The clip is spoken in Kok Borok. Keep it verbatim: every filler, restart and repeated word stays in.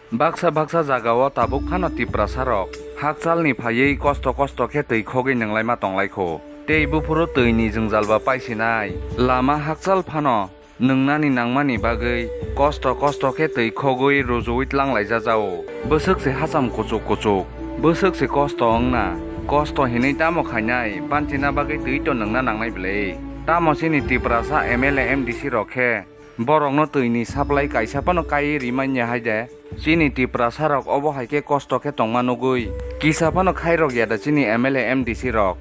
Baksa baksa jagao tabuk phano Tiprasarok hakchalni phaiwi kosto kosto khe twi khogwi nwnglaima tonglaikho. Tei buphuru twini jwngjal ba paisinai lama hakchal phano nwngnani nangmani bagwi kosto kosto khe twi khogwi rujuwi tlanglaijajao. Bwswk se hacham kuchuk kuchuk, bwswk se kosto wngna. Kosto hinwi tamo khainai, banchina bagwi twi to nwngna nangnai bwle. Tamo chini Tiprasa M L A M D C rok khe borokno twini supply kaisa phano kaiwi rimanya hai de? Chini Tiprasarok obo hai khe kosto khe tongma nugwi kisa phano khairok ya da chini M L A M D C rok?